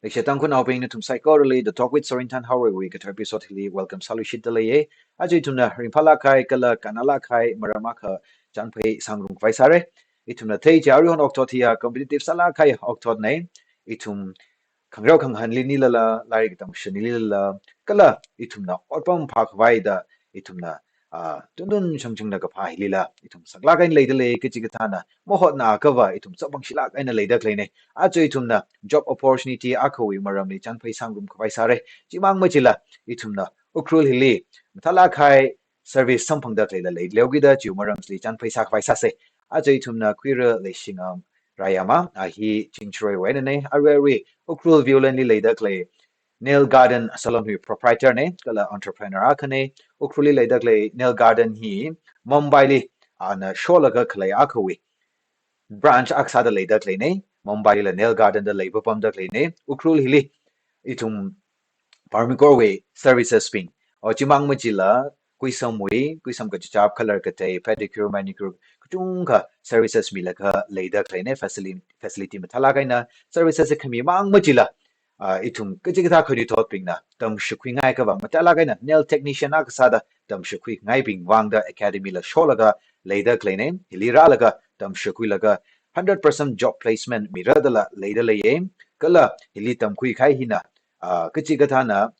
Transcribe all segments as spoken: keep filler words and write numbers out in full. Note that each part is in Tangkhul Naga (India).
Leishiya Tangkhulnaobing, nathum saikorali The Talk with Sorinthan Haoreiwui kathar episode hili welcome sāluishitda leiye. Aja ithumna ringphālāk kahai kala kannālāk kahai maram akha chānphai sāngarum khavai sāra. Ithumna thei chiakha aruihon okathuiya competitive sālāk kahai okathuina. Ithum khangareo khangahānli nilala, lairik tamshili nilala, kala ithumna otpam phākhavaida ithumna, ah, tuntun shangchangda kaphā hilila ithum saklāk eina leida lei, kachikathāna mahotnā akhava ithum chapangshilāk eina leida khaleina. Aja ithumna job opportunity akhawui maramli chānphai sāngarum khavai sāra. Chimang machila ithumna Ukhrul hili mathālāk kahai service samphangda khaleila leileo kida chiwui maram chili chānphai sākhavai sāsa. Aja ithumna khuira Leishingam Rayama, a hi Chingcharoiwui einana, arui arui Ukhrul Viewlandli leida khalei Nail Garden Salon wui proprietor na, kala entrepreneur akhana. Ukhrulli leida khalei Nail Garden hi Mumbaili ana sholaga khalei akhawui branch akha sāda leida khaleina. Mumbailila Nail Garden da leipapamda khaleina. Ukhrul hili ithum Bharmikorwui services bing, o chimang machila kuisamwui, kuisam kachichap, color katei, pedicure, manicure, kachungkha services milaga leida khaleina, facility, facility mathālāk eina services khami mang machila, ah, ithum kachikathā khanuithotbingna tamshikhuingai akhava mathālāk eina nail technician akha sāda tamshikhuingaibing vangda academy la sholaga leida khaleina. Hili rālaga tamshikhuilaga hundred percent job placement mira dala leida leiya. Kala hili tamkhui kahai hina, ah, kachikathāna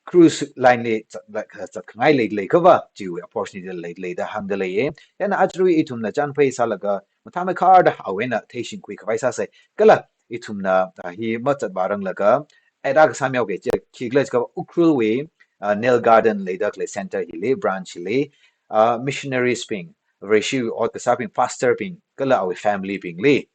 cruise line li zat, like, zatkhangai leilei akhava chiwui opportunity leilei da hāngda leiya. Chieina aja arui ithumna chānphai sālaga mathāmeikharda awui eina theishingkhui khavai sāsa. Kala ithumna, ah, hi mazatvāranglaga, ad akha sāmihaoki, chi khikhala jiakha Ukhrulwui, ah, Nail Garden leida khalei center hili, branch hili, ah, missionaries bing, Vareshiwui ot kasābing, pastor bing, kala awui family bingli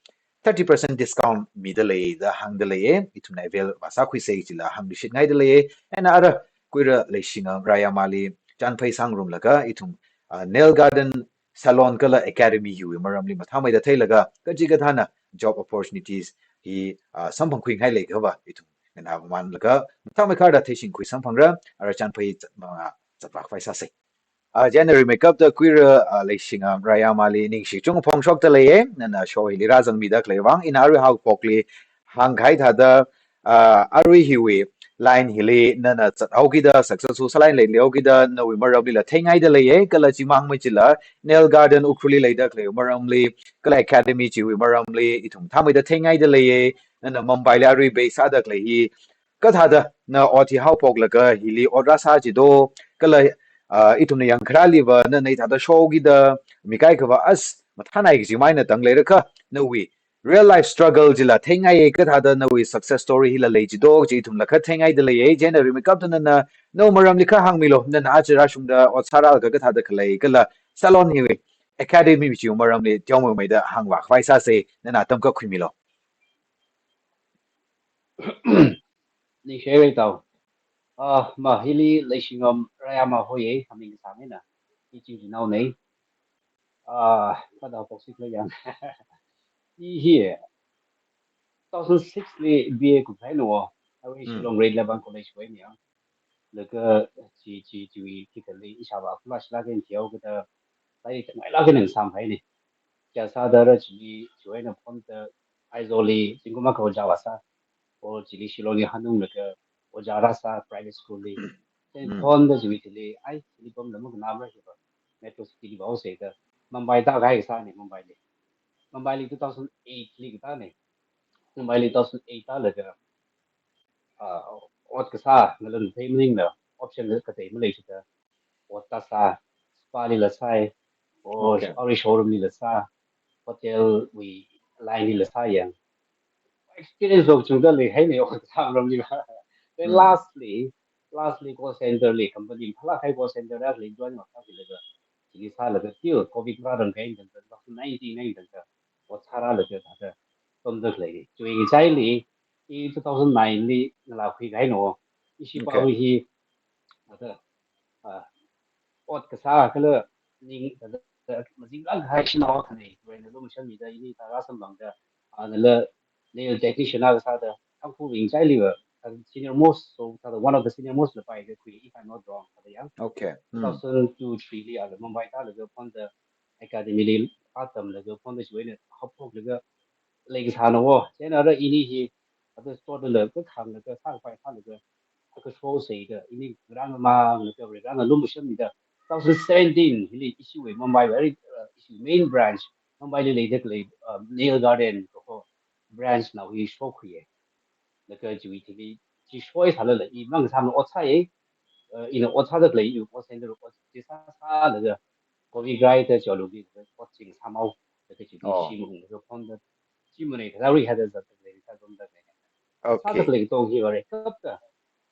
thirty percent discount mida lei da hāngda leiya. Ithumna avail vāsākhuisa chila hāngluishitngaida leiya. Chieina ara khuira Leishingam Rayamali chānphai sāngarumlaga ithum, ah, Nail Garden Salon kala Academy hiwui maramli mathāmeida theilaga kachikathāna job opportunities hi, ah, samphangkhuingai lei akhava ithum nganāmanlaga mathāmeikharda theishingkhui samphangra. Ara chānphai zat, ma, zatvā khavai sāsa. Ah, chieina rimeikapta khuira, ah, Leishingam Rayamali ningshi kachungkha phongshokda leiya, nana show hili rāzangmida khalei vang. Ina arui haophokli hāngkahai thāda, ah, arui hiwui line hili nana zathaokida, successful sālāk eina leihaokida nawui maramlila theingaida leiya, kala chimang machila Nail Garden Ukhrulli leida khalei maramli, kala academy chiwui maramli ithum mathāmeida theingaida leiya. Nana Mumbaili arui base sāda khalei hi kathāda na ot hi haophoklaga hili ot rāsā jido, kala, ah, ithumna yangkharāliva nana hithāda shokida mikahai akhava as mathānai kaji mai eina tangleirakha, nawui real life struggle chila theingaiya, kathāda nawui success story hila lei jido kaji ithumla kha theingaida leiya. Chieina rimeikapta nana nawui maramli kha hāngmilu, nana aja rāshungda ot sārālaga kathāda khalei, kala salon hiwui academy chiwui maramli teomeomeida hāngvā khavai sāsa, nana atam kha khuimilu. Ningshi haira tao. Ah, ma, hili Leishingam Rayama hoiya, aming kasāngna. I Chingri naona. Ah, kada haophoksikhala yang. I hi two thousand six li B A kuphaina. Arui Hmm. Shillong Red Ribbon College wui eina. Laga chi, chi, chiwui khikhalei ishāvā kula shilāk eina thihaokida lairik thangailāk eina sāmhaina. Kayā sāda ra chili, chiwui eina phonda Aizawl li zingkum akha ojā vāsā. O chili Shillong li hanunglaga ojā rāsā private school li. Then Mm. phonda chiwui thili, ai, chili pamda makhanāmara hiva, metro city li vāhaosa da Mumbai tākahai kasāna, Mumbaili. Mumbaili two thousand eight li katāna. Mumbaili two thousand eight tālaga, ah, ot kasā ngalan thei maningla option katei maleishida ot tāsā, spa lila sāi, o Okay. arui showroom lila sā, hotel wui line lila sā yang. Experience lo chungda leihaina ot kasā ramli. Then Hmm. lastly, lastly call center li, company mathālāk kahai call center akhali join vāsālaga, chili sālaga till covid marārangkahai tangda, two thousand nineteen eina tangda ot sārālaga thāda pamda khalei. Chiwui ngachaili, i two thousand nine li ngalākhui kahaina. Ishi Okay. pao hi, thāda, ah, ot kasā kala ning, thāda, mazinglāk kahai shanao akhana, chiwui eina lumashanmida ini thāda rāsamphangda, ah, nala nail technician akha sāda, Tangkhulwui ngachailiva, thāda senior most, so thāda one of the senior most la paida khui, if I'm not wrong, thāda yang. Okay. Hmm. Two thousand two three li ala Mumbai tālaga phonda academy li atamlaga phonda chiwui eina haophoklaga leikasāna. Chieina ara ini hi Ata store la kakhanglaga sākapai sālaga, aka show sāda, ini rang manglaga, rang lumashanmida. Two thousand seventeen hili ishiwui Mumbai wui, uh, ishi main branch, Mumbaili leida khalei, uh, Nail Garden kaho branch nao hi shokhuiya. Laga chiwui thili, chi shoi sālala, i mang sāmang ot sāya, uh, ina ot sāda khalei, i ot center ot chi sāsālaga, Covid rai ta chalu ki, ot chi sāmao, laga chi Oh. shim hung, laga phone da, chi mane, thāda ri hada zat khalei, thāda zat khalei. Sāda Okay. khalei tong hi vare, kapta,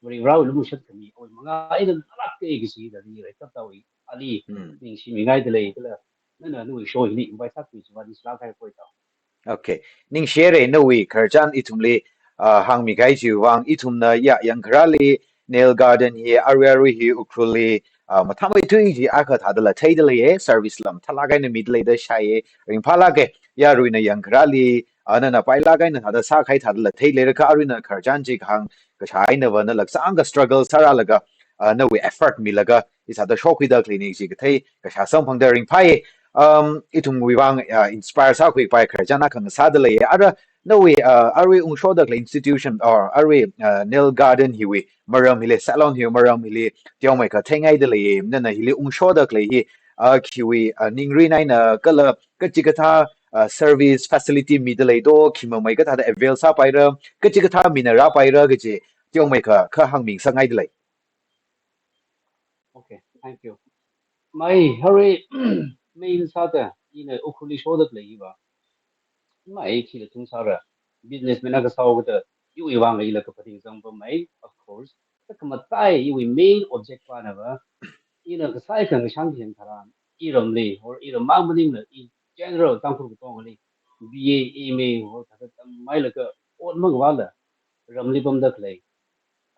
vare rao lumashan khami, oi manga, ina nalak ke kisi da ri re, kapta oi, ali, Hmm. ningshimingaida lei, kala, nana nawui show hili, invite sākhui chiva, ni sālak hai koi tao. Okay. Ningshire nawui khararchan ithumli, ah, hāngmikahai chiwui vang, ithumna ya yangkharali Nail Garden hi, arui arui hi Ukhrulli, ah, mathāmeithui chi akha thādala theida leiya, service la mathālak eina mida leida shaiya, ringphālaka, yaruina yangkharali, ah, nana pailak eina thāda sākahai thādala theileira kha aruina khararchan chi kahāng kashā einava nala kachangkha struggle sāralaga, ah, nawui effort milaga, i sāda shokhuida khaleina chi kathei kashā samphangda ringphāya. Um, ithumwui vang, uh, inspire sākhuipai khararchan akha ngasāda leiya. Ara nawui, uh, arui ungshoda khalei institution or arui, uh, Nail Garden hiwui maram hili, salon hiwui maram hili, teomeikha theingaida leiya, nana hili ungshoda khalei hi, uh, khiwui, uh, ningrin eina kala kachikathā, uh, service facility mida lei do, khi mamei kathāda avail sāpaira, kachikathā mina rāpaira kaji, teomeikha kha hāngmi ngasakngaida lei. Okay, thank you. Mai, arui, main sāda, ina Ukhrulli shoda khalei hiva. Mai, khila thungsāra, businessman akha sāhaokida, iwui vang ila kaphaning zangpamei, of course. Kha khamatai, iwui main object panava, ina kasai kangashang khen tharan, iramli, or iram mang maningla, in general, Tangkhul katongali, B A, M A, or thāda tammeilaga, ot mangvāla, ramli pamda khalei.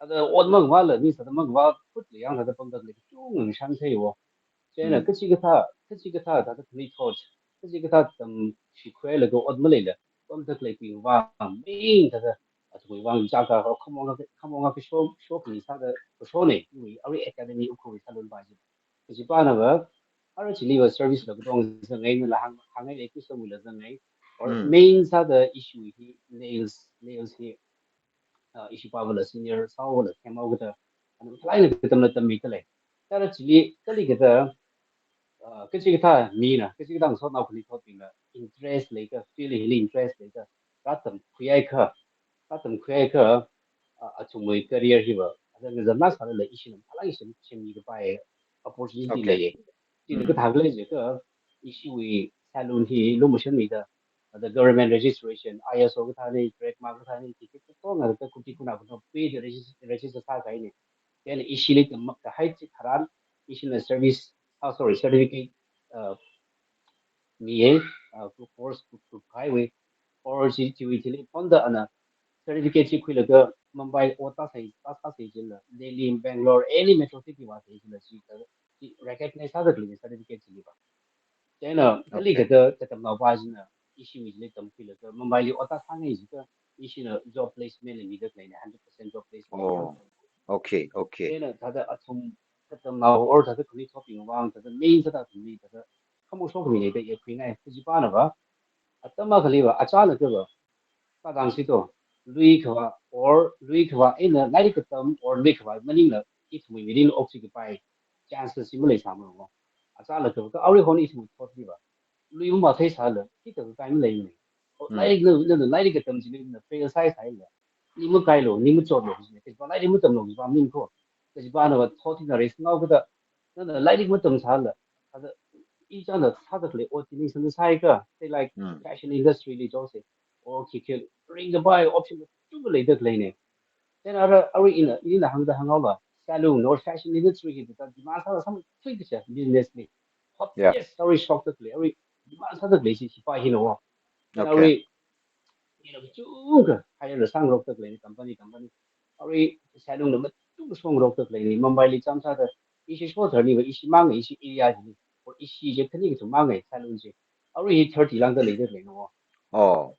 Ata ot mangvāla, mi sāda mangvā, khutli yang sāda pamda khalei, kachungkha shang theiwo. Chieina, Hmm. kachikathā, kachikathā, thāda khalei thoughts, kachikathā tam shikhuilaga ot maleila, pamda khaleibing vang, main thāda, athumwui vang, chaka, khamong, khamong, kasho, shokni sāda, kashone, iwui, arui academy Ukhrul salon pa chi. Kaji panava, ara chiliva service la katong zangngai, nala hāng, hāngngai lei kusam la zangngai. Or Hmm. main sāda issue hi nails, nails hi, uh, issue pavala senior sāhaola themhaokida, ana mathālak eina katamla tammida lei. Ara chili, kalikha, uh, kachikathā mina, kachikathā ngasotnao khalei thotbingla, interest leikha, field hili interest leikha, rātamkhuiakha, rātamkhuiakha, uh, athumwui career hiva, ata ngazamna sālala ishina mathālak eina sem, semmi kapai opportunity Okay. leiya. Chieina Hmm. kathā khalei jiakha, ishiwui salon hi lumashanmida, ata government registration, I S O kathāna, trademark kathāna, chi chi katonga, ata kuti kuna kuna paid regis-, register sākahaina. Then ishili tam kahai chi tharan, ishina service, ah, sorry, certificate, uh, miya, uh, course, course, course highway, or chi, chiwui chili, phonda ana, certificate chi khuilaga, Mumbai, or ta sai, ta, ta sai chila, Delhi, Bangalore, any metro city va sai chila, chi, chi recognize sāda khalei certificate chiliva. Chieina, Okay. kalikha katamnao pa china, ishiwui chili tamkhuilaga, Mumbaili ot sāngai jiakha, ishina job placement la mida khaleina, hundred percent job placement. Oh, okay, okay. Chieina, thāda athum katamnao or thāda khalei thotbing vang, thāda main sāda athumli, thāda khamong shokmi leida yakhuingai, kaji panava, atam akhaliva, achālakhava, padang sito, luikhavā, or luikhavā, ina lairik katam, or luikhavā, maningla, ithumwui mirin oksi kapai, chances chi maleisāmana. Achālakhava, kha arui hon ithumwui thotliva, lui mamathei sāla, hikakai maleimana. O, Hmm. lairik na, na, na, lairik katam chili na fail sāsāla, ning makailu, ning machotlu, kajiva lairik matamlu, kajiva maning kho. Kaji panava thot hina raise ngaokida, nana lairik matam sāla, ata, i chāna sāda khalei ot chi ningsang sāikha, say like Hmm. fashion industry li jose, or khikhi, ringkapai option kachungkha leida khaleina. Then ara, arui ina, ina hāngda hānghaola, salon or fashion industry hi ta demand sāda sāmeithui kachi business li. Hot, Yeah. yes, arui shokda khalei, arui demand sāda khalei chi, chi pa hina wo. Then Okay. arui, ina kachungkha hire la sāngarokda khaleina, company, company. Arui salon la machungkha shongarokda khaleina, Mumbaili chām sāda, ishi shotharniva, ishi mang, ishi area chili, or ishi chi khani kathum mang, salon chi. Arui hi thirty lāngda leida khaleina wo. Oh.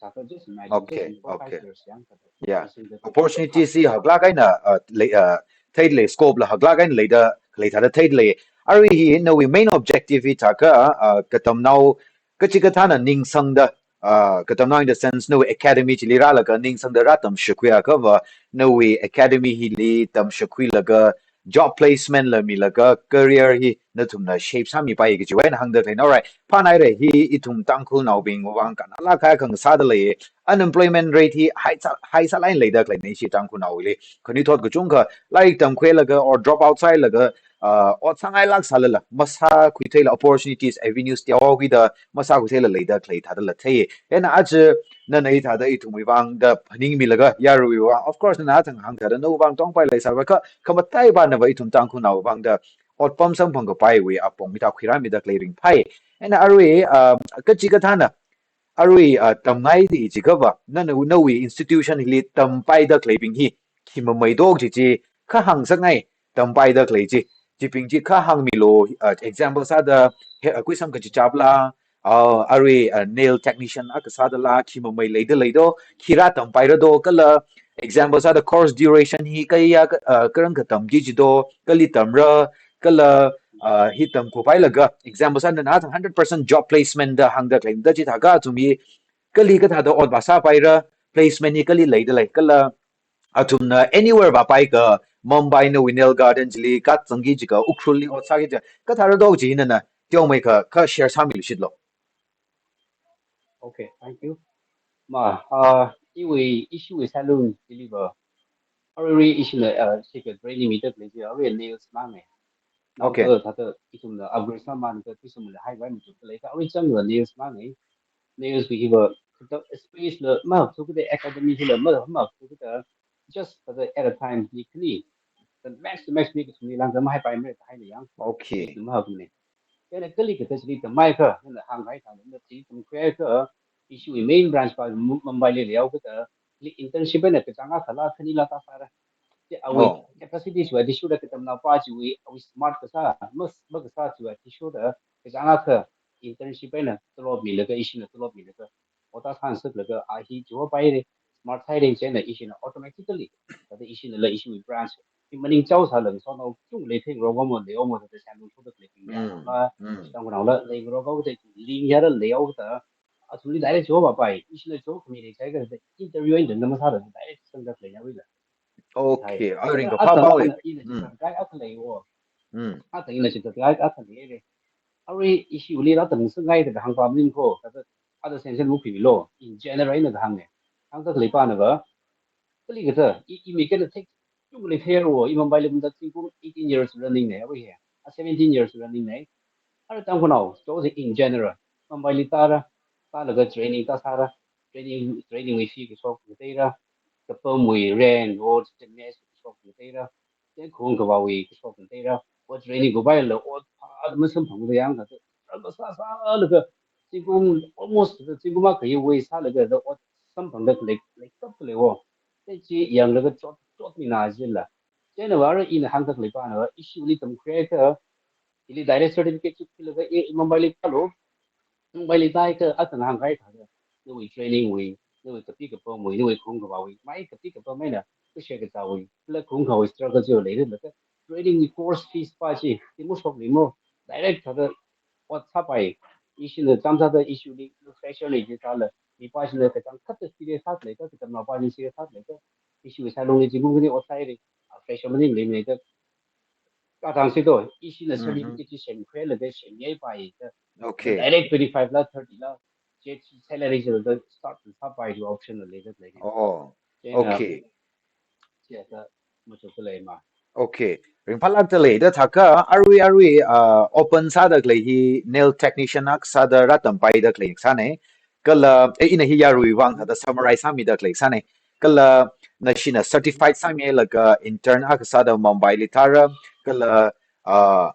Sākha just imagine, Okay, just in four, five okay. years yang sāda. Yeah. Ising da Opportunity si haklak eina, uh, lei, uh, theilei scope la haklak eina leida khalei thāda theilei. Arui hi nawui main objective hi thākha, uh, katamnao kachikathāna ningsangda, uh, katamnao in the sense, nawui academy chili rālaga ningsangda rātamshakhui akhava, nawui academy hili tamshakhuilaga job placement la milaga career hi nathumna shape sāmipai kajiwui eina hāngda khaleina. Alright, phānai re, hi ithum Tangkhulnaobing vang kannalāk kahai akha sāda lei. Unemployment rate hi high sā, high sālāk eina leida khaleina ishi Tangkhulnaowuili. Khanuithot kachungkha lairik tamkhuilaga or drop out sāhailaga, uh, ot sāngailāk sālala, masākhuitheila, opportunities, avenues teokha khuida masākhuitheila leida khalei thādala thei. Hieina aja nana hithāda ithumwui vangda phaningmilaga yaruiwui vang, of course, nana athang hāngthāda nawui vang tongpai leisāva kha, khamataipānava ithum Tangkhulnaowui vangda otpam samphang kapaiwui apong hithā khuirāmida khalei ringphai. Hieina arui, uh, kachikathāna, arui, uh, tamngaida jiakhava, nana nawui institution hili tampaida khaleibing hi khi mamei dok chi chi, kha hāngsakngai, tampaida khalei chi, chibing chi kha hāngmilu, uh, example sāda, he, uh, kuisam kachichapla, uh, arui, uh, nail technician akha sādala, khi mamei leida leido, khi rātampaira do, kala example sāda course duration hi kayākha, uh, karang katam kaji do, kali tamra, kala, uh, hi tamkhuipailaga, example sāda nana athang hundred percent job placement da hāngda khaleida chithākha athum hi kali kathāda ot vāsāpaira, placement hi kali leida lei, kala athumna anywhere vāpaikha, Mumbai nawui Nail Garden chili kazangki jiakha, Ukhrulli ot sāki jiakha, kathāra do chi nana teomeikha, kha share sāmilu shitlo. Okay, thank you. Ma, uh, iwui, ishiwui salon chiliva, arui ishina, uh, secret training mida khalei chi, arui nails mangne. Nao Okay. thāda, thāda, ithumna upgrade sāmānda, ithumla high vai machuk khalei, arui changla nails mangne. Nails wui hiva, thāda space la, mathukida academy hila, ma, mathukida, just thāda at a time, ni khani, the max, the max ni kathumli lāngda mahaipai mara haina yang. Okay. Ni mahaine. Chieina kali kathā chili tammeikha, nana hāngkahai thāda, na chili tamkhuiakha, ishiwui main branch pa Mu-, Mumbaili leihaokida, li internship eina kachāng akhala khanila tāsāra. Chi awui Oh. capacity chiwui athishurda katamnaopa chiwui, awui smart kasā, mas-, makasā chiwui athishurda, kachāng akha internship eina tolop milaga, ishina tolop milaga, ot sāngasaklaga, a hi chiwui paire, smart sāhaire chieina ishina automatically, thāda ishinala ishiwui branch, hi maningchao sāla, sonao chung lei theng rogomo, leiomo, thāda sānung shoda khalei thing ya, Mm, la, mm. Tangkhulnaola, lei rogo thei, ling yara leihaoda, athumli direct chiwui vāpai, ishina chiwui khami lei sāhaiakha, interview eina dang masāla, direct sangda khalei ya wila. Okay, Hai. a ring Ata kaphā ata pao le. ina ina Mm. chithāda kahai akha leiwo. Mm. Ata ina chithāda kahai akha leire. Arui ishiwuili rātamsangngai da hāngpa maningko, thāda ata sense mukhuimilu, in general eina da hānge. Hāngda khaleipanava, kali kathā, i, i mi kena thek, yung le thei ro, i Mumbaili pamda zingkum eighteen years running ne, arui hi. A seventeen years running ne. Arui Tangkhulnao, chiwui in general, Mumbaili tāra, tālaga training tāsāra, training, training wui fee kashok ngateira, kapamwui rent, road, fitness kashok ngateira, then khaung kavāwui kashok ngateira, ot training khuipaila ot phāda masamphangda yang thāda, rāva sāsālaga, zingkum, almost zingkum akha hiwui sālaga, thāda ot samphangda khalei, leikap khaleiwo. Then chi yanglaga chot, chotmina jila. Chieina vāra ina hāngda khaleipanava, ishiwuili tamkhuiakha, ili direct certificate chi pilaga, i, i Mumbaili tālu, Mumbaili tāakha, athang hāngkahai thāda, nawui training wui, nawui kapi kapamwui, nawui khaung kavāwui, mai kapi kapam eina, kashare kazāwui, kala khaung kavāwui struggle chi leira laga, training wui course fees pa chi, chi mashokmilu, direct thāda, ot sāpai, ishina chām sāda ishiwuili, fresher li chi sāla, mipa china kachangkhatta serious sāda leikha, katamnaopa chi serious sāda leikha, ishiwui salonli zingkum khani ot sāhaire, a fresher maning leimeida, kathāng si to, ishina Mhm. certificate chi semkhuilaga semyaipai da. Okay. Direct twenty-five la, thirty la, chi salary chila start sāpai chi option la leida lei. Oh. Chieina Okay. Chi ata machuk khalei ma. Okay. Ringphālākda lei, da thākha, arui, arui, uh, open sāda khalei hi nail technician akha sāda rātampaida khalei sāne. Kala, eh, ina hi yaruiwui vang thāda summarize sāmida khalei sāne. Kala, nashina certified sāmilaga intern akha sāda Mumbaili tāra. Kala, uh,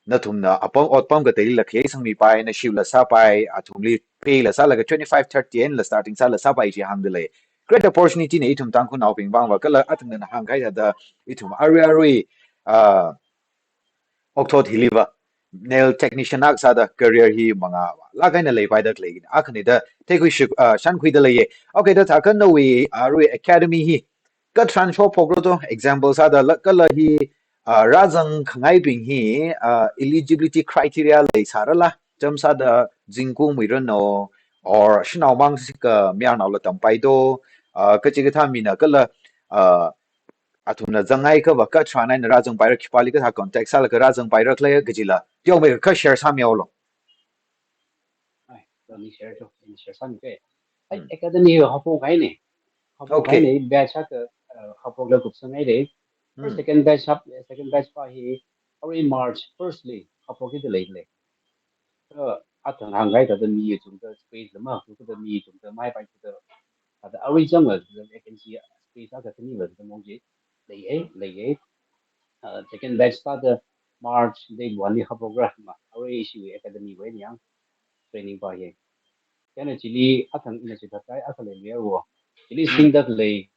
nathumna apam, otpam kateilila khaisangmipai, nashiwuila sāpai, athumli pay la sālaga twenty-five, thirty einala starting sāla sāpai chi hāngda lei. Great opportunity ne ithum Tangkhulnaobing vangva, kala athangna hāngkahai thāda ithum arui arui, ah, okathui hiliva, nail technician akha sāda career hi mangālāk eina leipaida khalei akhane da theikhui shik, ah, shānkhuida leiye. Okay, da thākha nawui arui academy hi katharanshok phokra to, example sāda la, kala hi, ah, rāzang khangaibing hi, ah, eligibility criteria leisārala, chām sāda zingkum muirano, or shanao mang sika mayarnaola tampaido, uh, kachikathā mina kala, uh, athumna zangngai kava katharan eina rāzangpaira, khipāli kathā contact sālaga rāzangpaira khalei kajila teomeikha share sāmihaolu. Ai, tani share to, tani share sāmike. Ai, Hmm. Academy hi haophok kahaine. Haophok Okay. kahaine, batch akha, uh, haophokla kupsang haire. First, Hmm. second batch hap, second batch pa hi, arui March first li haophokki da leile. Uh, athang hāngkahai thāda mi chungda space la makhu thāda mi chungda maipai thāda. Thāda arui chang la thāda vacancy space akha khani la thāda mong chi leiye, leiye. Uh, second batch thāda March date one li haophokra ma. Arui ishi academy wui niang training pa hi. Chieina chili athang ina chithākahai akha leimeiya wo. Chili Hmm. singda khalei.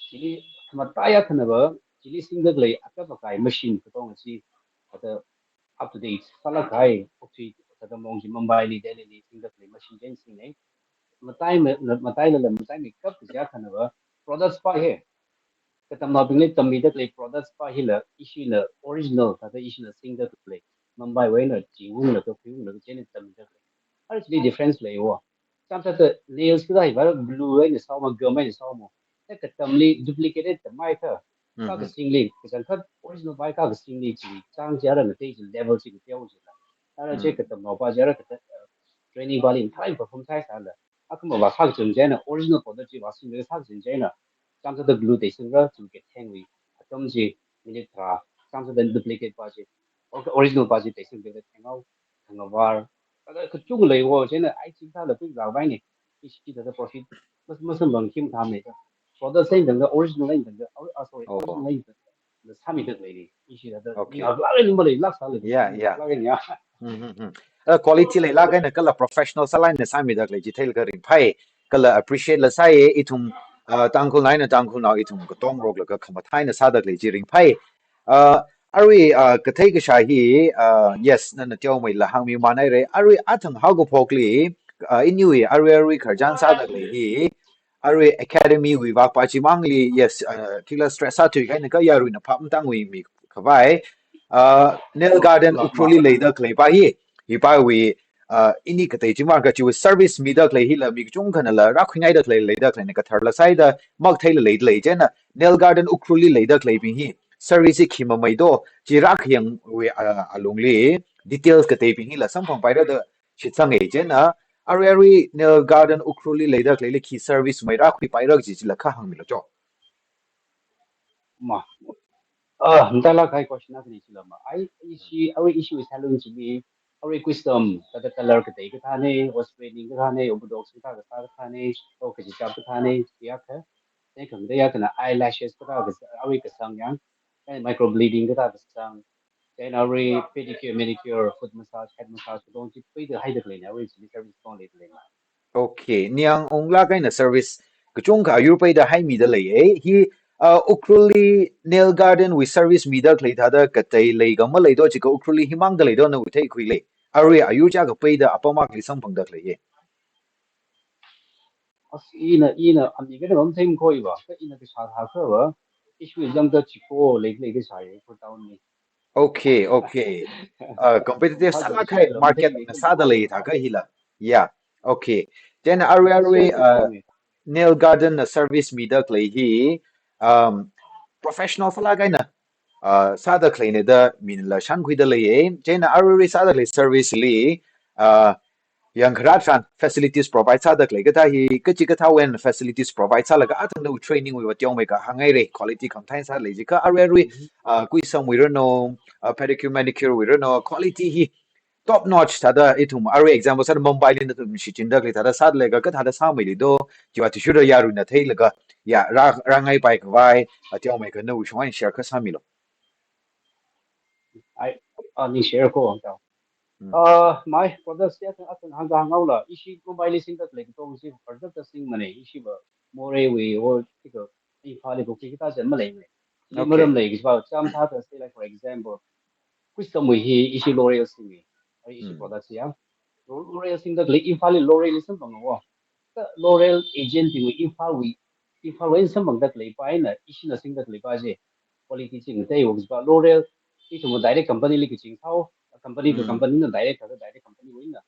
Chili khamataiya khanava. Chili singda khalei akha pakai machine katonga chi. Thāda up to date sālāk kahai, okthui thāda mong chi Mumbai li, Delhi li singda khalei machine chieina singnei. Matai ma-, matailala mataimeikap kaja khanava products pa hi. Katamnaobingli tammida khalei products pa hila, ishila original, thāda ishila singda khalei. Mumbai wui eina chingunglaga, khuiunglaga, chieina tammida khalei. Ara chili difference leiwo. Chāmsāda nails kathā hi va glue eina sāhaoma, gum eina sāhaoma. Thāda katamli duplicate tammeikha. Kha Mhm. kasingli, kachangkhat original pa hi kha kasingli chi, chang chi ara ngatei chi level chi kateo chila. Ara chi Mm. katamnao pa chi ara kata, uh, training pali tharai perform sāhaisāla. Akhama va sākachang chieina, original product chi va singlaga sākachang chieina. Chāmsāda glue teisingra, chi kathengwui atam chi, minute tharā, chāmsāda duplicate pa chi. Or-, original pa chi teisinglaga thenghaowa, thangavār. Thāda kachungkha leiwo, chieina ai chithāla khuizāpaine. Ishi thāda profit mas-, masamphang khi mathāmei da. Product sāi tangda original eina tangda, or-, ah, sorry, Oh. original eina tangda sāmida leili. Ishi thāda Okay. ningalāk eina maleilāk sālei. Yeah, yeah. Ningalāk eina ya. Hmm, hmm, hmm. Uh, quality leilāk eina kala professional sālāk eina sāmida khalei chi theilaga ringphai. Kala appreciate la sāye ithum, uh, Tangkhulnao eina Tangkhulnao ithum katonga roklaga khamathā eina sāda khalei chi ringphai. Uh, arui, uh, kathei kashā hi, uh, yes, nana teomeila hāngmimān haire. Arui athang haokaphokli, uh, iniwui arui arui khararchan sāda khalei hi, arui academy wui vak pa chimangli, yes, uh, khikhala stress sāthui kahaina kha yaruina phap tangwui mikhavai. Uh, Nail Garden Ma, ma. Ukhrulli leida khalei pa hi, hi pawui, uh, ini katei chimang kha chiwui service mida khalei hila mi kachungkhanala rākhuingaida khalei leida khaleina katharla sāhaida makatheila leida lei chieina Nail Garden Ukhrulli leida khaleibing hi service hi khi mameido chi rākhayangwui, uh, alungli details kateibing hila samphangpaira da shitsanga chieina arui arui Nail Garden Ukhrulli leida khaleili khi service mei rākhuipaira chi chila kha hāngmilu cho. Ma. Ah, matailāk kahai question akhani chila ma. Ai, ishi, arui ishi salon chili, arui custom, thāda color katei kathāne, or straightening kathāne, or botox kathā kasā kathāne, or kachichap kathāne, chi akha. Then khangateiya akhana eyelashes kathā kasā, arui kasang yang, then microbleeding kathā kasang, then arui pedicure, manicure, foot massage, head massage, katong chi peida haida khaleina, arui chili service katong leida leina. Okay, ningyāng unglāk eina service kachungkha ayur peida haimida leiye. Hi, uh, Ukhrulli Nail Garden wui service mida khalei thāda katei lei kha maleido, chikha Ukhrulli himangda leido nawui theikhuili. Arui ayur chiyākha peida apam akhali samphangda khaleiye. As ina, ina, ami khanava matheimei kho iva, kha ina kashā thākha va, ishi zangda chiko lei, lei kashāye, ko town li. Okay, okay. Uh, competitive sālāk kahai market na sāda lei thākha hila. Yeah. Okay. Then arui arui, uh, Nail Garden na service mida khalei hi, um, professional sālāk eina, uh, sāda khaleina da minala shānkhuida leiye. Chieina arui arui sāda khalei service li, uh, yangkharā tharan facilities provide sāda khalei kathā hi, kachikathāwui eina facilities provide sālaga athangda training wui va teomeikha hānghaire, quality khamathā eina sālei chi kha arui arui, Mhm. uh, kuisamwui ranu, uh, pedicure manicure wui ranu, quality hi top notch thāda ithum arui example sāda Mumbai li nathum shichinda khalei thāda sāda leiakha kathāda sāmeilido, chiva athishurda yaruina theilaga, ya, rā, rāngaipai khavai, uh, teomeikha nawui shong eina share kha sāmilu. Ai, ani share ko ang tau. Hmm. Ah, mai, products ya kan akan hāngkahāng haola, ishi Mumbai li singda khalei katong chi, product ta singmane, ishi va, Moreh wui, or, tika, Imphal li bukti kita jan maleimane. Li Okay. maram lei, kishi va, chāmsāda, say, like, for example, custom wui hi, ishi L'Oreal singe, ai, ishi Hmm. products ya. L'Oreal singda khalei, Imphal li L'Oreal li samphanga wo. Kha L'Oreal agent bingwui Imphal wui, Imphal wui eina samphangda khalei pa eina, ishina singda khalei pa chi quality chi ngateiwo, kishi va L'Oreal, ithum direct company li kaching sāo, company to Mm. company na direct, thāda direct company wui eina.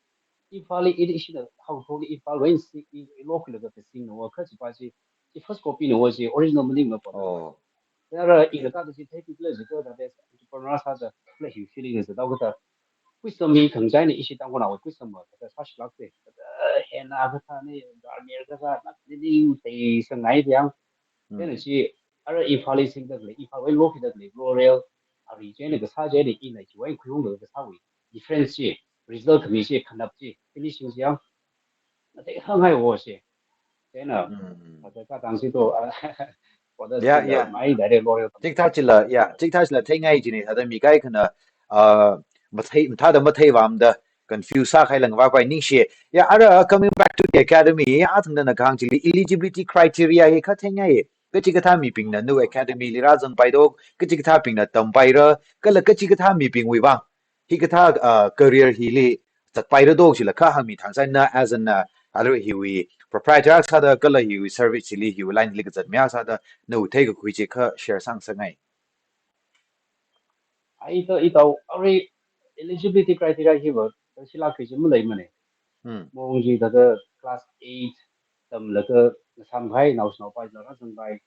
Imphal li, i, ishina haophokli Imphal wui si, i, i lokhuilaga kasingna wa, kha chipa chi, chi first copy na wa chi, original maningmana pa. Oh. Ara ila thāda chi theiphikla jiakha, that is, entrepreneur sāda, la hi feeling is dao kata. Wisdom hi khangachei eina ishi Tangkhulnaowui wisdom va, kata sāshilākse. Kata hena kathāna, garmir kathāna, ningtei sangai diang. Mm. Chieina chi, ara Imphal li singda khalei, Imphal wui lokhuida khalei, L'Oreal, ari chieina kasā chieina ina chiwui khuiungda kasāwui difference chi, result khami chi, khanap chi, finishing chi yang, na thei hānghai wo chi. Chieina, Mm. kata katang chi to, ah, order Yeah, chi la yeah. mai direct L'Oreal. Chikathā chila, yeah, chikathā chila theingai jine, thāda mi kaikhana, uh, mathei, thāda matheivāmda, confuse sākhai langva pai ningshi. Yeah, ara, coming back to the academy, athangda na kahāng chili eligibility criteria hi kha theingai. Kachikathā mibingna nawui academy li rāzangpai do, kachikathābingna tampaira, kala kachikathā mibingwui vang hikathā, uh, career hili zatpaira do chila kha hāngmi thangsaina, as an, uh, arui hiwui proprietor sāda kala hiwui service hili, hiwui line li kazat mi sāda nawui theikakhui chi kha share sāngasakngai. Ai to, i tao, arui eligibility criteria hi va, shilāk khui chi maleimane. Hmm. Mong chi thāda class eight tamlaga ngasāmkahai naoshinaopa chila rāzangpai.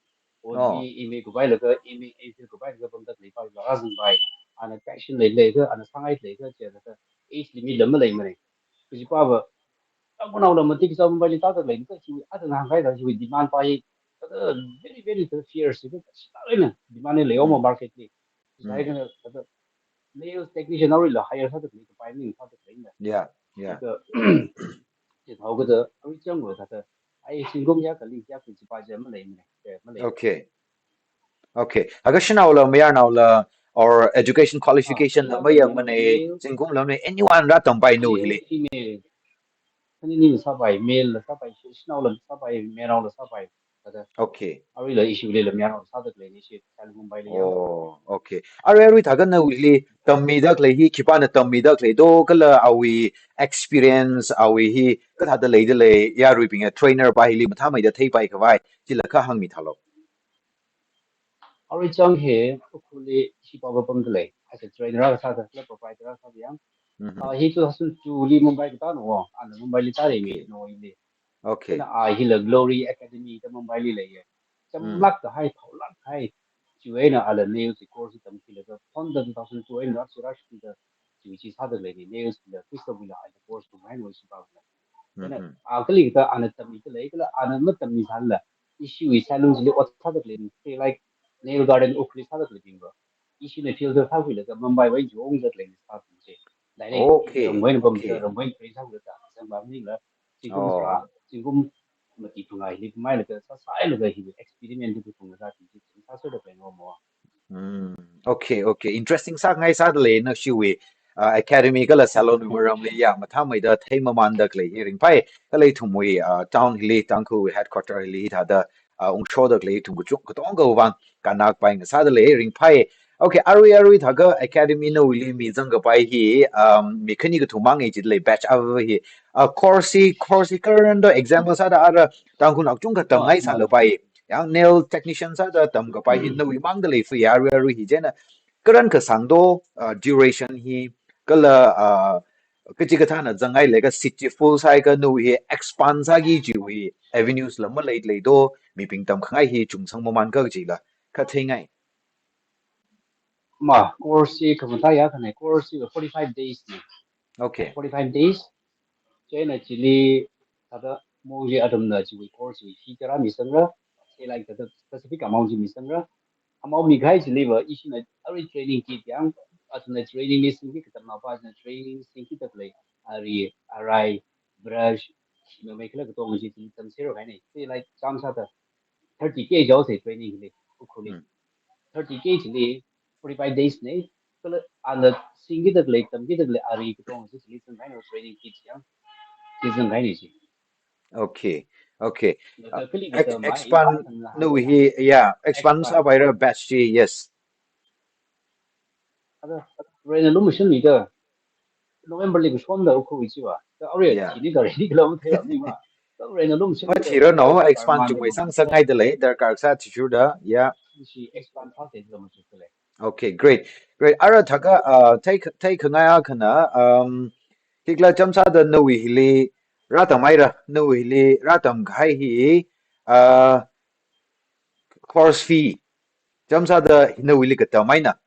Oh. O B M A kupailaga, M A, M Phil kupailaga pamda khaleipa chila rāzangpai. Ana passion leilaga, ana sāngai leilaga, chi thāda age limit la maleimane. Kajipa va, Tangkhulnao la matik sa Mumbai li tāda lei, ka chi, athang hāngkahai thāda chi demand pa hi, thāda very, very thāda fierce, ka shilāk eina demand lei, omo Mm. market li. Mm. Sai kana thāda nails technician aruila hire sāda khalei, kapai ning sāda khalei na. Yeah, yeah. Ka, chi thao kata, arui chang lo thāda, ai, zingkum kayākhali, kayākhali chipa chi maleimane, eh, malei. Okay. Okay. Aga shanaola, mayarnaola, or education qualification Ah, la mayangmane, male, zingkum la mane, anyone rātampai nu hili. Female. Khanini la sāpai, male la sāpai, shanaola sāpai, mayarnaola sāpai. Thāda. Okay. Aruila issue leila mayarnaola sāda khalei ni chi, Tangkhul Mumbai li ya. Oh, okay. Arui, arui thāda nawui hili tammida khalei hi, khipāna tammida khalei do, kala awui experience, awui hi, kathāda leida lei, yaruibing trainer pa hili mathāmeida theipai khavai, chila kha hāngmi thālo. Arui chang hi, Ukhrulli shipa va pamda lei. As a trainer akha sāda, club proprietor akha sāda yang. Mhm. Ah, hi two thousand two li Mumbai katāna wo, ana Mumbai li tāda mi, Okay. no li. Okay. Chieina a hila Glory Academy da Mumbai li leiya. Mm. Chamlāk kahai, phaolāk kahai. Chiwui eina ala nails course tamkhuilaga, phonda two thousand two eina rāshi rāshida, chiwui chi sāda leini, nails la, Christoph la, ala course tamhai no shipa la. Chieina, Mhm. a kali kathā ana tammi khalei, kala ana matammi sālala, ishiwui salon chili ot sāda khalei, say like nail garden Ukhrulli sāda khaleibing va. Ishina filter sākhuilaga Mumbai wui chungda khalei sāda chi. Direct Okay, ramwui eina pam okay. ramwui eina train sākhuilaga, zangva maningla, zingkum Oh. tharā, zingkum mati phangā hili pamhailaga, sāsāhailaga hi experiment hi phunglaga, chi, chi, sāsāda khalei no mo. Mm, okay, okay. Interesting sāngai sāda lei nashiwui, uh, academy kala salon wui maramli ya, mathāmeida theimamānda khalei hi ringphai, kala ithumwui, uh, town hili, Tangkhul headquarter hili thāda, uh, ungshoda khalei ithum kachung, katongawui vang, kannakpai ngasāda lei ringphai. Okay, arui, arui thākha academy nawuili mizang kapai hi, um, mi khani kathum mang e jida lei batch ava hi. Uh, course hi, course hi current do example sāda ara Tangkhulnao kachungkha tamngai sālapai. Yang nail technician sāda tamkapai hi Mm. nawui mangda lei fui arui arui hi chieina. Current kasāng do, uh, duration hi, kala, uh, kachikathāna zangngai leiakha seat chi full sāakha nawui hi expand sāki chiwui avenues la malei lei do, mibing tamkhangai hi chungsang mamān kha chila, kha theingai. Ma, course chi khamataiya khane, course chi forty-five days ni. Okay. Forty-five days. Chieina chili, thāda mong chi athumna chiwui course chi fee kayāra misangra, say like thāda specific amount chi misangra. Amount mikahai chili va, ishina arui training kit yang, athumna training li singki katamnaopa china training singkida khalei, ari, arai, brush, shimamei kala katong chi chili tamserhaine. Say like, chānsāda, thirty K jaose training li, Ukhrulli. Hmm. Thirty K chili, forty-five days ne, kala ana singkida khalei, tamkida khalei, ari katong chi chili singhaine training kit yang, chi singhaine chi. Okay, okay. Thāda Uh, kali ex-, kathā mai, expand, thāda no, hi, yeah, expand expand. Sāpaira batch chi, yes. Thāda, rena lum shim mida, November li kashonda Ukhrul chiva. Thāda arui Yeah. chini da ready kala mathei ni ma. Thāda rena lum shim mida. Mathira no, expand chungmei sāngasakngai da lei, darkar sā thishuda, yeah. Chi expand sāse da machu kale. Okay, great, great. Ara thākha, uh, thei, theikhangai akhana, um, Tikla chāmsāda nawui hili rātamhaira, nawui hili rātamkahai hi, uh, course fee. Chāmsāda nawuili katam eina,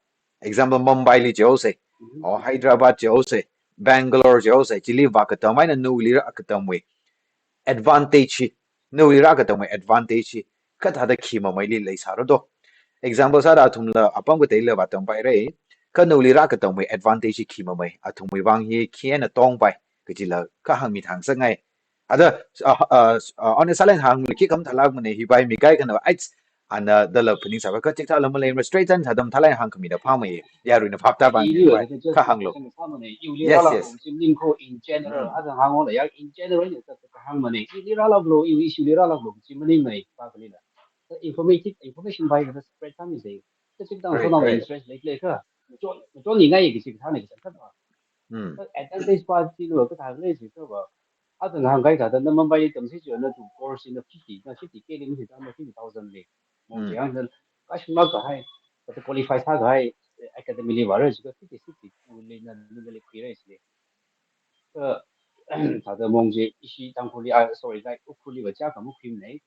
example, Mumbai li jihaosa, or Hyderabad jihaosa, Bangalore jihaosa, chili vākatam eina nawuili rākatamwui advantage hi, nawuili rākatamwui advantage hi kathāda khi mameili leisāra do. Example sāda athumla apam kateila vātampaira, kha nawuili rākatamwui advantage hi khi mamei, athumwui vang hi khi eina tongpai, kajila kahāng mi thang sāngai. Ada, uh, uh, uh, honest sāleng hāngli khi khamathālākmana, hi bai mi kaikhana, ai, ana dala phaningsāva, kachikathāla malei, straight and sadam thālai hāngkhami da phāmei, yaruina phaptāpam, ili bai, wa, just kahānglu. Sāmana, iwuili, yes, rālāklu, yes, chi maningkho in general, mm, aja hānglo ya, in general ni ta kahāngmana, ili rālāklu, iwui issue li rālāklu, chi maningmana, pa kalila. Ta informative, information bai ka spread sāmisa. Ta chikathā, right, so nang, right, interest lei, leikha, chon, chonningai kachi kathāna kachi kathā. Mm. Ta advantage pa chilu kathā lei chikha va. Athang hāngkahai thāda na Mumbai li tamsi chiakha na tu course na fifty, na fifty K li masi ta na fifty thousand li. Mong, mm, chiang na kashma kahai, kata qualify sākahai, academy li vāra chikha fifty, sixty li na, na, na li khuira chili. Ka, thāda mong chi ishi Tangkhulli, ah, sorry, like, Ukhrulli va chiakha makhuimanei,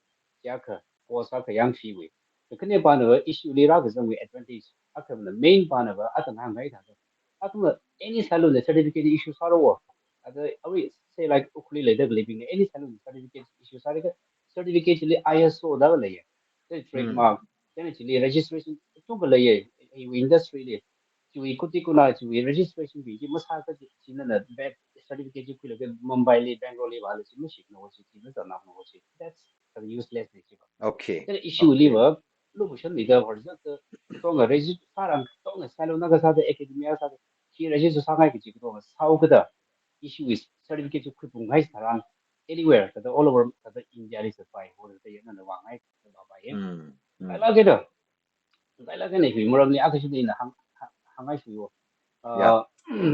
chiakha course akha yang fee wui. Kakhane pana va ishili rākazangwui advantage, akhana main pana va athang hāngkahai thāda. Athumna any silo na certificate issue sāra wo. Ada, arui, say, like, Ukhrulli leida khaleibingna any silo na certificate issue sāra kha, certificate chili I S O da leiya. Then, hmm, trademark, then chili registration kachungkha leiya, iwui industry li. Chiwui kuti kuna, chiwui registration bing chi masākha chi, china na bad certificate chi khuilaga Mumbai li, Bangalore li vāla chi mashikna wo chi, chi mazanna wo chi. That's useless na chi va. Okay. Then issue li, okay, va, location li da, for example, katonga register sāra, katonga silo na kasāda, academia sāda, chi register sāngai kachi katonga sāhaokada, issue is certificate chi khuiphungngai tharan, anywhere, thāda all over, thāda India li sāpai, or thāda yana na vāngai, thāda vāpai. Mm, mm. Kailāka da. Kailāka na hi maramli akha shida ina hāng, hāng, hāngngai shuyo. Uh, yeah.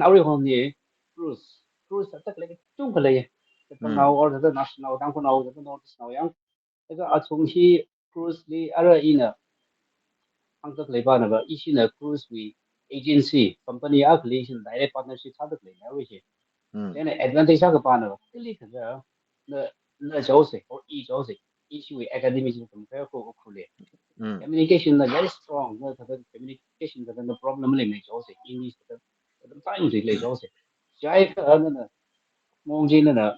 Arui hon ni cruise, cruise atak lei kachungkha lei. Thāda, mm, nao or thāda national, Tangkhulnao, thāda North East nao yang. Thāda achung hi cruise li ara ina hāngtak lei pana va, ishina cruise wui agency, company akhali ishina direct partnership sātak lei na arui hi. Mm. Then advantage akha pana va, kali kaja na, na jihaosa, or i jihaosa, ishiwui academy chi tamkahai ko Ukhrulli. Mm. Communication na very strong, na thāda communication thāda na problem leimana jihaosa, English thāda, thāda time chi lei jihaosa. Chiakha na, na, mong chi na, na,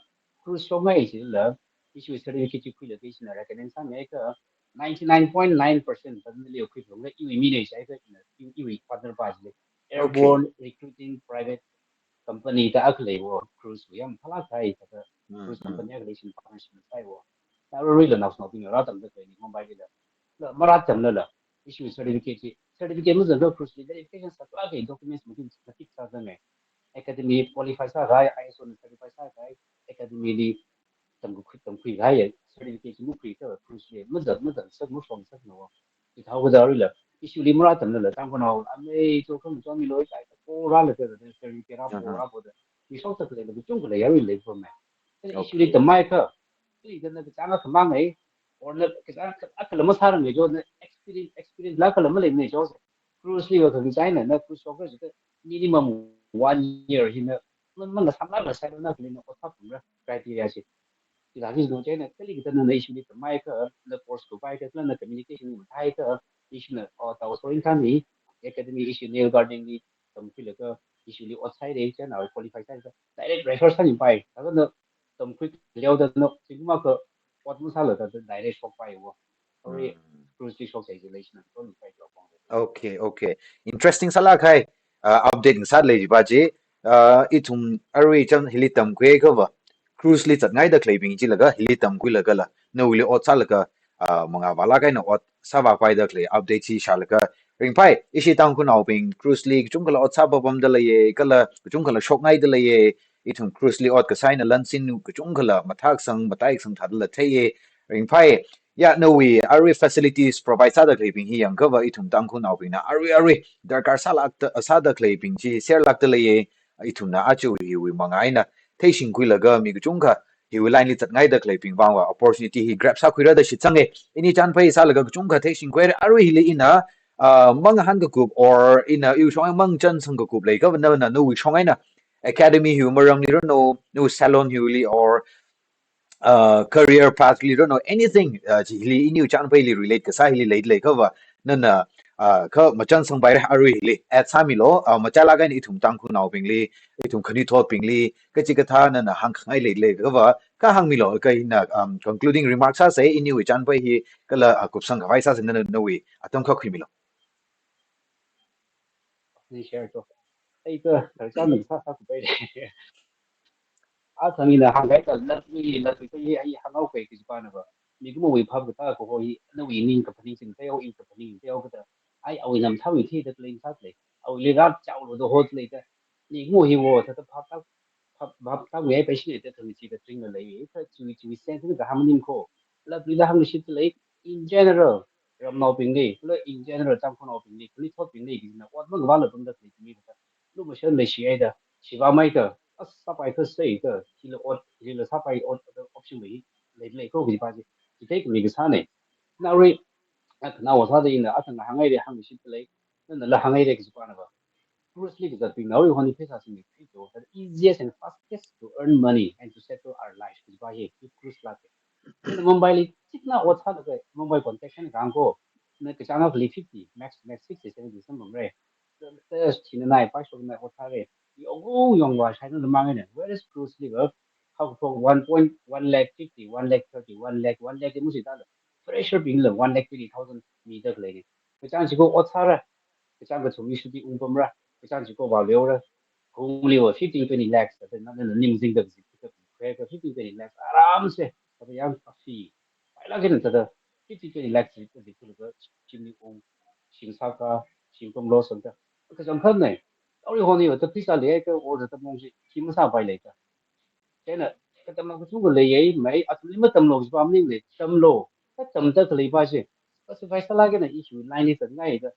cruise shokngai chila, ishiwui certificate chi khuilaga ishina recognize sāngai kha, ninety-nine point nine percent thāda nali khuiphungra, iwui mina chiakha, i, iwui partner pa chili. Okay. Airborne Recruiting Private Company da akha lei wo, cruise wui yam phālāk kahai, thāda, mm, cruise, mm, company akha lei, ishina partnership sāi wo. Na aruila naoshinaobing rātamda khalei ni Mumbai lila. La marātamlala, ishiwui certificate chi, certificate mazangkha cruise li verification sākahai documents matik, matik sāzangai. Academy qualify sākahai, I S O na certify sākahai, academy li tamkhui, tamkhuikahai certificate chi makhuikha cruise li mazang, mazangsak, mashokngasakna wo. Chithāhaokada aruila, ishili marātamlala, Tangkhulnao, amei, to kham chon mi loi kai, ko rālaga, certificate rāpo, aha, rāpoda, mi shoktak lei, kachungkha lei, aruila lei pamei. Then, okay, ishili tamhaikha, ili da na kachāng akha mangai, or na kachāng akha, akhala masārangai jo, na experience, experience la akhala maleimana jo. Cruise li va kachang china, na cruise shokra jida minimum one year hina, na, na, na samla la sai na kali na ot phapra criteria chi. Chithāki no china, kali kathāna na ishili tamhaikha, na course khuipaikha, na communication mathāhaikha, ishina, oh, tao sorin kami, academy ishi Nail Gardening li tamkhuilaga, ishili ot sāhaira, china qualify sāhaira, direct refer sāmipai, thāda na tamkhui leoda no, chingma kha ot masāla thāda direct shokpai wo. Sorry, mm, cruise li shokchai ji lei china, don't try to apong. Okay, okay. Interesting sālāk kahai, uh, update ngasā lei jiva chi, uh, ithum arui chān hili tamkhuikha va, cruise li zatngaida khaleibing chilaga, hili tamkhuilagala, nawuili ot sālaga, uh, mangā vālāk eina ot sāvāpaida khalei update chi shālaga, ringphai, ishi Tangkhulnaobing cruise li kachungkhala ot sāpapamda leiya, kala kachungkhala shokngaida leiya, ithum cruise li ot kasā eina lansin kachungkhala mathākasang, mataikasang thādala theiya. Ringphai, ya, nawui arui facilities provide sāda khaleibing hi yangkha va ithum Tangkhulnaobingna arui arui darkar sālākta, sāda khaleibing chi serlākda leiya, ithumna aja hiwui mangā eina theishingkhuilaga mi kachungkha hiwui line li zatngaida khaleibing vang va opportunity hi grab sākhuira da shitsanga. Ini chān phei sālaga kachungkha theishingkhuira, arui hili ina, ah, mangahān kakup or ina iwui shong eina mangachānsang kakup leikha va nana nawui shong eina academy hiwui maramli ranu, nawui salon hiwuili or uh, career path li ranu, anything uh, chi hili iniwui chānpaili relate kasā hili leilei kava nana uh, kha machānsangpaira arui hili add sāmilu, uh, machālāk eina ithum Tangkhulnaobingli, ithum khanuithotbingli kachikathā nana hāngkhangai leilei kava kha hāngmilu, kha hina um, concluding remarks sāsa, iniwui chānpai hi kala uh, kupsangkhavai sāsa, nana nawui atam kha khuimilu. Ni share to. Ei ka, ka chān sāsā kupai de. Athang ina hāngkahai ka latlui, latlui ka ye ai hānghaopai kajipana va. Mikumowui phap katā kaho hi, nawui ning kaphaning sing teo, i kaphaning teo kata. Ai awui namthāwui thida claim sālei. Awuili rāchaolu da hotlei ta. Mikumo hiwo thāda phap ta, phap, phap ta ngai pai shine ta thang chi ka tring la lei. Kha chiwui, chiwui sense na kahāng maning ko. Latluila hāngshit lei, in general, ramnaobingli, kala in general, Tangkhulnaobingli, khanuithotbingli, kajina ot mangavāla pamda khalei mi kata. Lumashan leishihaida, shivāmei ka, as sāpai kasā ka, hila ot, hila sāpai ot, ot option lei, leilei ko kajipa chi, chithei kami kasāne. Naorei, a, khanaowa sāda ina, athang hānghaire, hāngshit lei, nana la hānghaire kajipana va. Cruise li kazatbing naorei hon hi pheisā singkhui to, the easiest and fastest to earn money and to settle our life kajipa hi, hi cruise la ke. Ina Mumbai li chitna ot sālaga, Mumbai context na kahāng ko, na kachāng akhali fifty, max, max sixty, seventy samphangre. Te, te, china nai, pa shok nai ot sāre. Yongo yongva shaina na mang ne. Whereas cruise li va, hak to one point one lakh fifty, one lakh thirty, one lakh, one lakh musi ta la. Fresher bingla one lakh twenty thousand mida khalei ne. Kachāng chiko ot sāra, kachāng kathum mi shooting ungpamra, kachāng chiko vāleora, kungli va fifteen, twenty lakhs, kata na, na, na ning zingda zi, kata khuika fifteen, twenty lakhs, aram se, kata yang kafi, pailāk eina thāda, fifteen, twenty lakhs zi, zi, khuilaga, chimli ung, shim sāka, shim pam lo sangka, kachangkhat ne, naorei hon hi va, ta pheisā leihaika, or thāda mong chi, chi masāpai leika. Chieina, katamnao kachungkha leiya, mai, athumli matamlu kajipa maningle, tamlu, katamda khaleipa chi, specify sālāk eina issue line li zanghaida.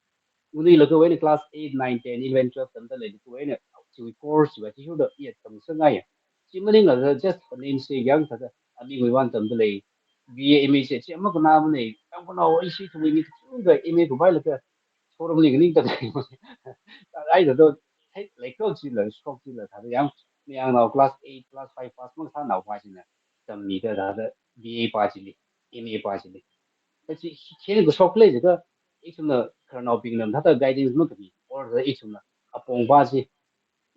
Unui laga wena class eight, nine, ten, eleven, twelve tamda leilakha wena, chiwui course chiwui athishurda iya tamsangaiya. Chi maningla just namesake yang thāda, amingwui vang tamda lei, B A, M A chi, chi ama kanamane, Tangkhulnao ishi thumwui mi kachungkha M A khuivailaga, showroom li nganingda lei. Ai thāda, hei, leikho chila, shok chila, thāda yang, mayangnao class eight, class five pass makasānaopa china, tammida thāda, B A pa chili, M A pa chili. Kachi, khi, khi kashok lei jiakha, ithumna khararnaobingna thāda guidance makapi, or thāda ithumna apongpa chi,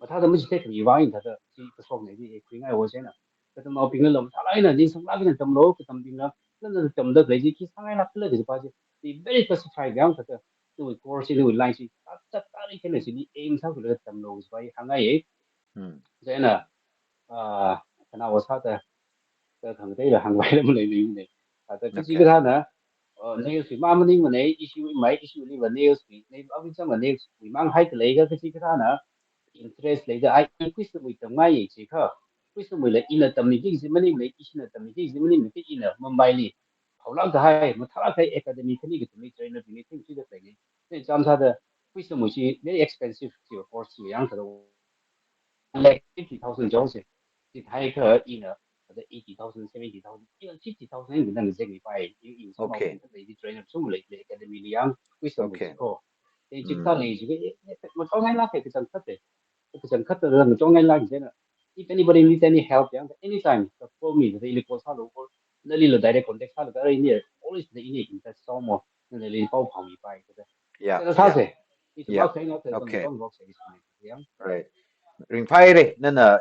mathāda machithei khami vang eina thāda, chi kashokne chi, khuingai wo chieina. Katamnaobingna lam thālāk eina, ningsanglāk eina tamlu, katambingna, nana tamda khalei chi, khi sāngailākla kajipa chi, be very specific yang thāda, nawui course chi, nawui line chi, ta, ta, ta, ri kena chi, ni aim sākhuilaga tamlu kajipa hi hāngngaiye. Hmm. Chieina, ah, khanaowa sāda, ta khangateila hāngvaila malei leine. Thāda kachi Okay. kathāna, uh, nails wui ma maningmane, ishiwui mai, ishiwuili va nails wui, nails wui chang va nails wui mang hai khalei ka kachi kathāna, interest leida ai, i quiz wui tamngaiye chi kha. Quiz wuila ina tammiki kaji maningmane, ishina tammiki kaji maningmane, ka ina Mumbai li. Haolāk kahai, mathālāk kahai academy khani kathumli trainer bingli thing chi da khalei. Chieina chām sāda, quiz wui chi very expensive chi course chi yang thāda one lakh fifty thousand jong se. Chithākha ina, thāda eighty thousand, seventy thousand, even fifty thousand eina nang zek mi pai, i, i, Okay. Thāda i trainer sum lei, lei academy li yang, quiz wui Okay. ko. Eh, chi Mm. thālei chi, eh, eh, ngachongngailāke kachangkhat te. Kachangkhat te ngachongngailāke chieina. If anybody needs any help, yang, anytime, just call me, thāda ili call sālu, or nalila direct contact sālu, thāda ini, always thāda ini in touch so more, nalila pao phāmi pai, thāda. Yeah, Thāda sāse. yeah. Ithum Yeah. akhai na thāda Okay. ngachon work se, ithum, yang. Right. Ringphaire, nana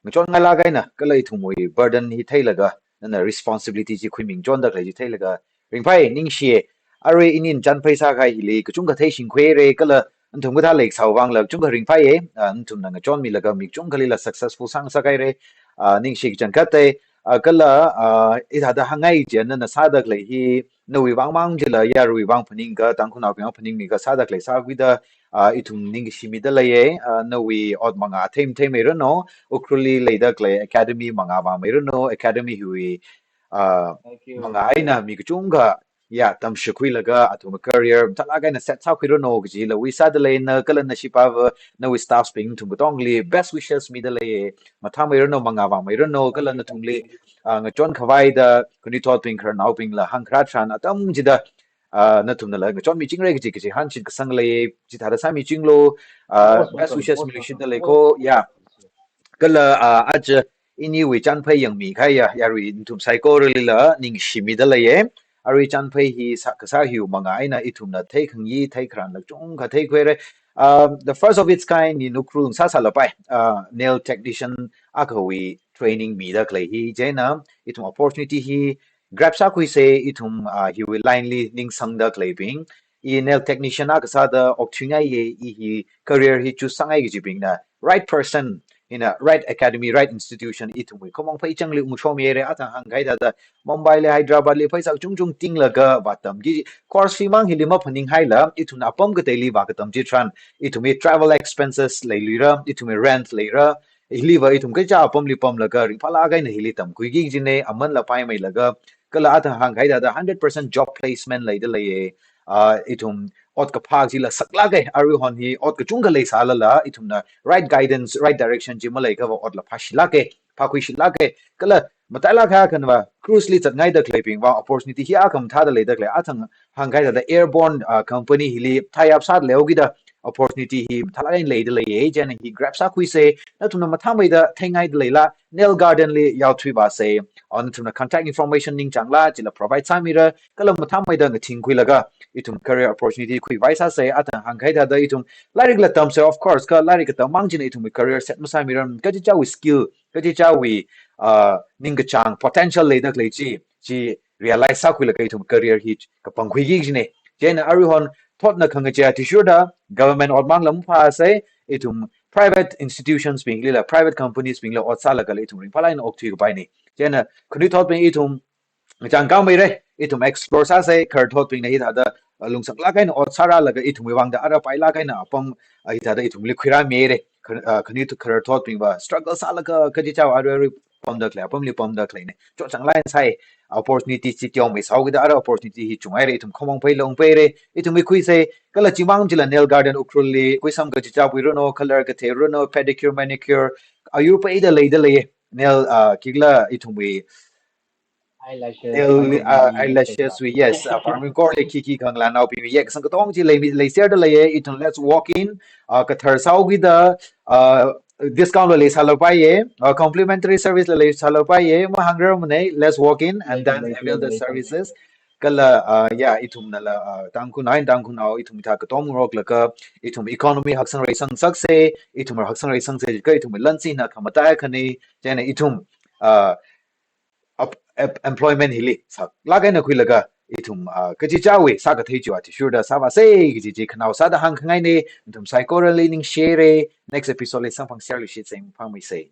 ngachonngailāk eina, kala ithumwui burden hi theilaga, nana responsibility chi khuiming chonda khalei chi theilaga. Ringphai, ningshiye, arui inin chānpai sākahai hili, kachungkha theishingkhuire, kala nathum kathā leisā vangla, kachungkha ringphaiye, ah, nathumna ngachonmilaga, mi kachungkhalila successful sāngasakhaire, ah, ningshi kachangkhat te, ah, kala, ah, ithāda hāngngai chi, nana sāda khalei hi, nawui vang mang chila, yaruiwui vang phaningakha, Tangkhulnaobing vang phaningakha, sāda khalei sākhuida, ah, ithum ningkashi mida leiye, ah, nawui ot manga themthei meiranu, Ukhrulli leida khalei academy manga vāmeiranu, academy hiwui, ah, Thank you. manga eina mi kachungkha, ya, tamshikhuilaga, athum career, mathālāk eina set sākhuiranu, kajila wish sāda leina, kala nashi pava, nawui staffs bing nathum katongli, best wishes mida leiye, mathāmeiranu, manga vāmeiranu, kala nathumli, ah, ngachonkhavaida, khanuithotbing khararnaobingla, hāngkharā tharan atam chida, ah, nathumnala, ngachonmichingre kaji, kaji hāngchit kasang lei, chithāda sāmichinglu, ah, Most best welcome, wishes most miluishitda welcome, leiko, most ya. welcome. Kala, ah, aja iniwui chānphei yangmi kahaiya, yarui nathum saikoralila ningshimida leiye. Arui chānphei hi sā, kasā hiwui manga eina ithumna theikhangayi, theikharan lak chungkha theikhuire. Um, the first of its kind in Ukhrul sāsālapai, uh, nail technician akhawui training mida khalei hi, chieina ithum opportunity hi grab sākhuise, ithum, uh, hiwui line li ningsangda khaleibing, i nail technician akha sāda okthuingaiye, i hi career hi choose sāngai kajibingna, right person, ina right academy, right institution, ithumwui khamong pheichangli ungshomire. Athang hāngkahai thāda Mumbai li, Hyderabad li pheisā chungchung tinglaga vātamki, course fee mang hili maphaninghaila, ithumna apam kateili vākatam chitharan, ithumwui travel expenses leiluira, ithumwui rent leira, hiliva ithum kachichā apamli pamlaga ringphālāk eina hili tamkhuiki kajine, amanla paimeilaga, kala athang hāngkahai thāda hundred percent job placement leida leiye. Ah, ithum ot kaphā chila saklāke, aruihon hi ot kachungkha leisālala, ithumna right guidance, right direction chi maleiakhava otla phāshilāke, phākhuishilāke. Kala matailāk akha khanva, cruise li zatngaida khaleibingva opportunity hi akha mathāda leida khalei, athang hāngkahai thāda airborne, ah, company hili tie up sāda leihaokida opportunity hi mathālāk eina leida leiye, chieina hi grab sākhuise, nathumna mathāmeida theingaida leila, Nail Garden li yaothuivāse, or nathumna contact information ningchāngla, chila provide sāmira, kala mathāmeida ngathingkhuilaga, ithum career opportunity khuivai sāse. Athang hāngkahai thāda ithum lairikla tamse, of course, kha lairik katam mang china ithum career set masāmira, kachichāwui skill, kachichāwui, uh, ningkachāng potential leida khalei chi, chi realize sākhuilaga ithum career hi kapangkhuiki kajine. Chieina aruihon thotna khangachei athishurda government ot mangla maphāse, ithum private institutions binglila, private companies bingla ot sālagala ithum ringphālāk eina okthui kapaine. Chieina khanuithotbing ithum chāngkāmeire, ithum explore sāse, khararthotbingna hithāda, uh, lungsaklāk eina ot sārālaga ithumwui vangda ara pailāk eina apam, uh, hithāda ithumli khuirāmire. Kha-, uh, khanuithot khararthotbingva struggle sālaga kachichā arui arui pamda khalei, apamli pamda khaleine. Chotchāng line sai, opportunity chi teomeisāhaokida ara opportunity hi chunghaire, ithum khamong pheila ungpeire, ithum mikhuise, kala chimang chila Nail Garden Ukhrul li, khuisam kachichāwui runo, color kathei runo, pedicure, manicure, ayur peida leida leiye. Nail, uh, khikhala ithumwui Eyelashes, nail, uh, eyelashes wui, yes, uh, Farming Court li khikhi khangalānaobingwui, yes, kasang katonga chi lei, leiserda leiye, ithum let's walk in, uh, kathar sāhaokida, uh, discount la leisālapaiye, uh, complimentary service la leisālapaiye, mahāngrarmane, let's walk in and then avail the services. Kala, uh, yeah, ithumnala, uh, Tangkhulnao, Tangkhulnao, ithum hithā katonga ngaroklaga, ithum economy haksang reisang sakse, ithum haksang reisangse, kha ithum lan china khamataiya khani, chieina ithum, uh, ap-, ap-, employment hili saklāk eina khuilaga, ithum, ah, kachichāwui sākathei chiwui athishurda sāvāse kaji chi khanao sāda hāngkhangaine, nathum saikorali ningshire, next episode li samphangserluishitse, mangphameise.